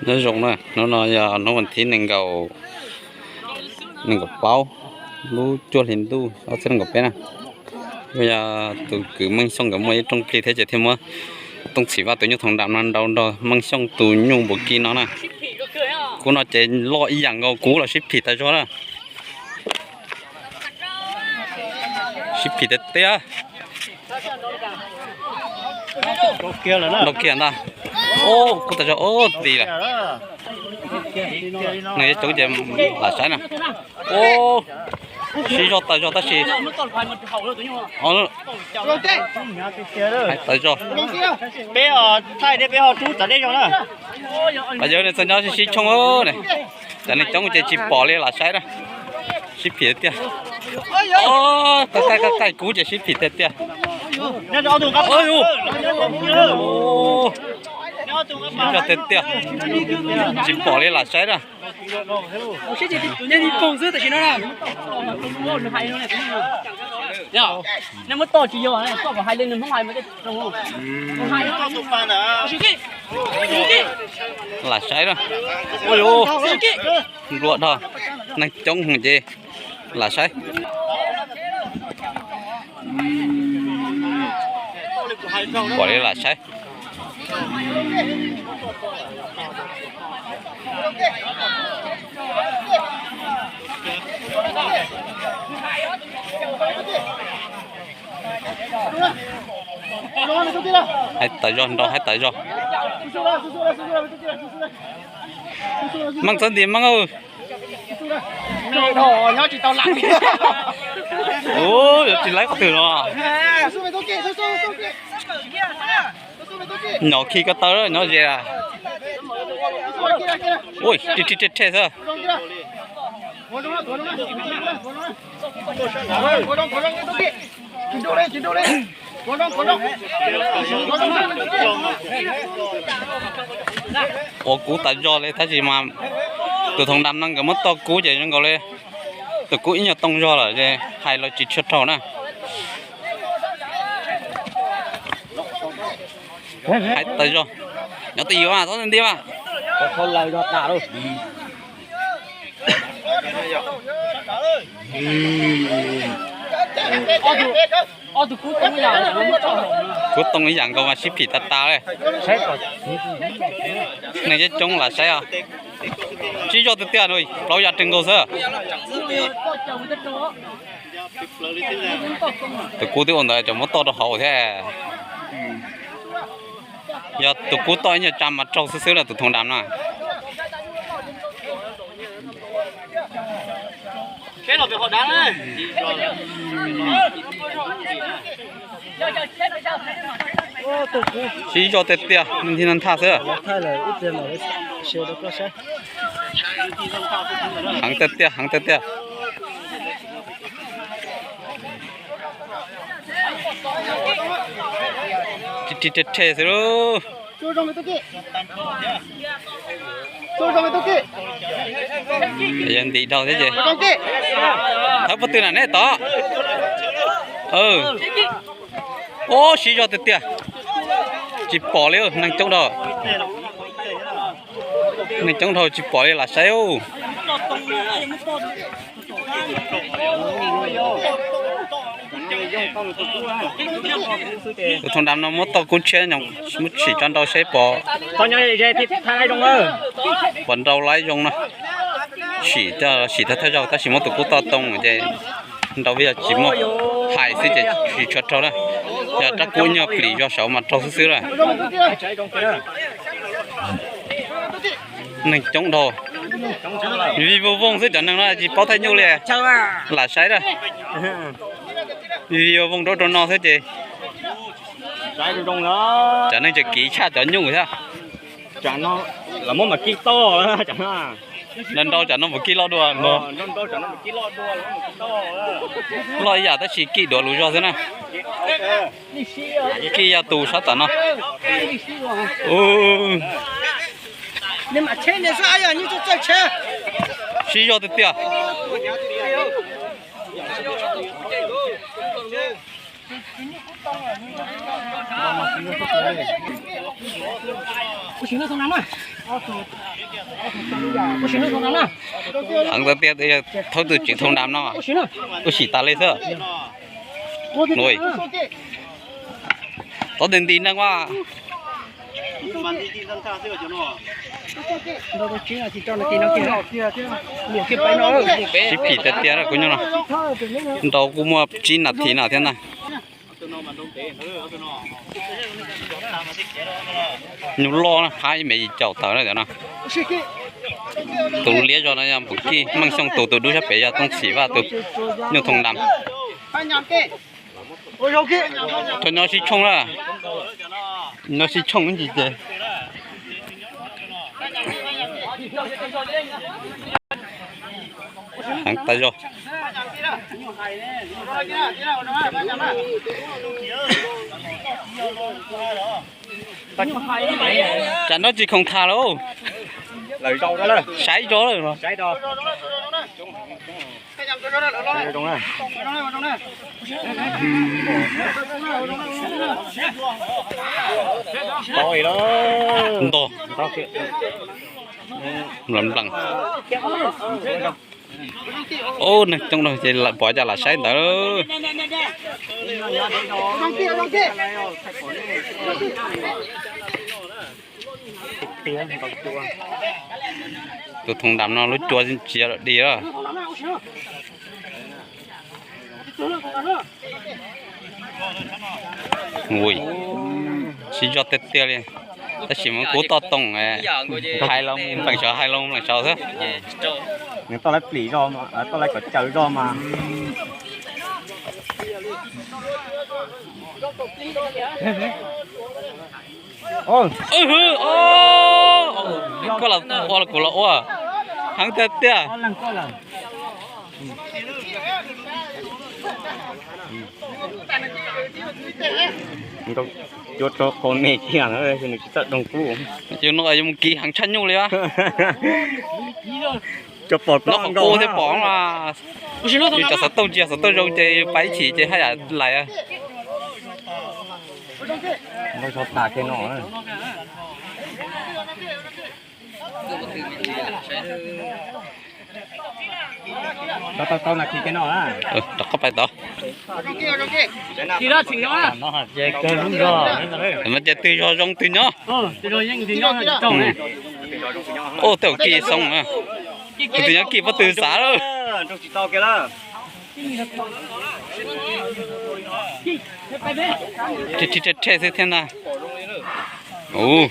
Nyob zoo na, hnub no yog hnub vas thib nees nkaum, nees nkaum plaub, lub cuaj hli ntuj ob txhiab nees nkaum peb na. Yog tus kwv Meej Xyooj nkawd muaj ib rooj plig thiab ces thiaj muab Tooj Txhim Vaj tus nyuj thoo dam no nrau nrog Meej Xyooj tus nyuj npua kib no na. Kub no ces loj ib yam nkaus kub los sib phim tas zog na. Sib phim tiag tiag. Nrau kiag ntag. Kub tas zog ti lawm. Neeg coob ces lam saib na. Sib zog tas zog tab sis tas zog. Peb thaij dej peb ho rub txawv dej zog na. Yawg ne txog nyob sib sib tshooj ne. Cov neeg coob ces tsis pom li lam saib na. Sib phim tiag. Qaij qaij kub ces sib phim tiag tiag. Sib zog tiag tiag. Tsis pom li lam saib na. Lam saib na. Nplua dhau, neeg coob ces lam saib. Pom li lam saib. Haib tas zog, nrau haib tas zog. Meej txhob nti Meej. Yuav tsis laib qhov twg no. Nyob khi ko taw nyob ze. Ui, ri ri re re xwb. Ua kub tas zog li tab sis mas tus thoo dam no nkawd muab tau kub ces zoo nkaus li tus kub ib nyuag tooj zog lawm ces hais lawv tsis tshua raug na. Hais tas zog, nyob twj ywm mas txhob nti mas. Kub tooj ib yam nkaus mas sib phim tas tas li. Neeg coob coob lam saib os. Sib zog tiag tiag, plaub yav rau nkaus xwb. Tus kub twb ua ntawd cov muab toj rau hauv thiab. Yog tus kub toj ib nyuag tsa mas raug xwb xwb na tus thoo dam no. Sib zog tiag tiag, neeg nthi neeg thaj xwb. Heev tiag tiag, heev tiag tiag. Ri ri re re xwb lauj. Yog ntim dhau thiab ces thawb pob tw na neb tod. Ub, sib zog tiag tiag. Tsis pom li, neeg coob dhau. Neeg coob dhau tsis pom li lam saib. Tus thoo dam no muab toj kub tshiab, muab sim tso nrau seb pom, pom nrau laib zoo na. Sim, sim thawj thawj zaug tab sis muab tus kub toj too ces nrau, yog tsis muaj hais xwb ces tsis tshua raug na. Yog rab kub nyuag plim zog saud mas raug xwb xwb lawm. Neeg coob dhau. Vij voog voog xwb cov neeg no tsis paub thaij nyuj li. Lam saib na. Vij voog rau rau no xwb ces cov neeg tseem kiv tshaj cov nyuj thiab. Nrau nrau tsam no mus kij loj dua no. Loj ib yam tab sis kij duav lus zog xwb na. Kij yog tus sab tom no. Sib zog tiag tiag. Ua tsis no tau na mas. Heev tiag tiag, thoob tus tswv thoo nram no ua sim tas li xwb. Tov nti nti neeg mas. Sib phim tiag tiag kuv nyob no. Nrau kuj muaj tsib nas this no thiab ntag. Nyuj loj na, phab ib mev yim caum tawm na cov no. Tus liab zog no yog Npum Kij, Meej Xyooj tus, tus dub sab pem yog Tooj Xim Vaj tus, nyuj thoo nram. Cov nyob sib tshooj na, nyob sib tshooj ib ntsis ces heev tas zog. Tsam no tsis khoom tham lawm, saib zog lawm. Ntog nplas nplas. Ub, neeg coob ces pov cas lam saib ntawd. Tus thoo nram no lub cua tsis yog di lawm. Ui, sib zog tiag tiag li. Tab sis mas kuv toj toom hais los npleem saud, hais los npleem saud xwb. Nws toj lawv plim zog, toj lawv kom caws zog mas. Koj los ua los kuv los ua, heev tiag tiag. Cua rau qau me kiag, nws tsis txawj doog kub. Yus no yus mus kiv heev tshaj nyuj li. Nyob qhov qub thiab pom mas. Yus cov xov tooj tsis yog xov tooj zoo ces yus pais ib chim ces haj yam lais. Rov qab pais tod. No ces twg zog zoo twg nyob. Ub, tej zaum kij xoo, kuv twb nyob kij pob tw xav lawm. Rhe rhe xwb thiab ntag. Ub,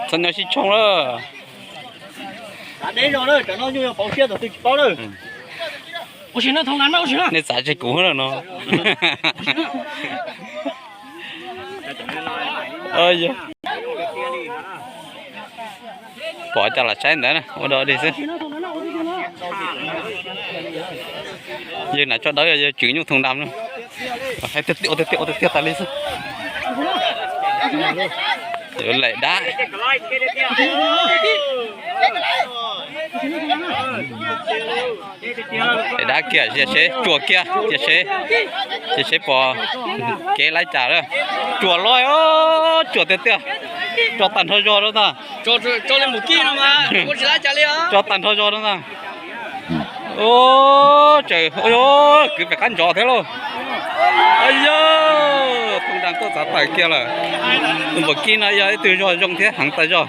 txhob nyob sib tshooj lawm. Nej xav tseg kuv lawm no. Pom cas lam saib ntawd na, ua dog dig xwb. Yawg hnav tsho dawb, yawg tswv nyuj thoo nram no. Hais tiag tiag, ua tiag tiag, ua tiag tiag tas li xwb. Laim dab. Laim dab kiag, cia seb tsuam kiag, cia seb, cia seb pom kev laib cas lawm. Tsuam loj, tsuam tiag tiag. Tso tag nrho zog rau ntag. Tso tag nrho zog rau ntag. Ub, tseem, kwv pem qab ntsov thiab lauj. Yog, thoo nram tuaj txav tawm kiag lawm. Tus npam kib no yog ib tug zog zoo thiab heev tas zog.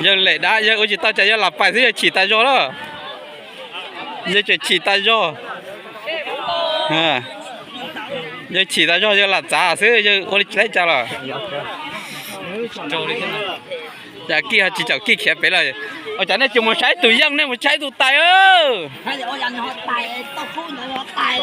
Yawg laim dab, yawg ua tsis tau cas yawg lam pais xwb, yawg chim tas zog lawm. Yawg tseem chim tas zog. Yawg chim tas zog, yawg lam txav xwb, yawg ua li tsis laib cas lawm. Cas kij ho tsis caum kij khiav pem lawm. Ua cas nej tsis mus saib tus yeej, nej mus saib tus tais.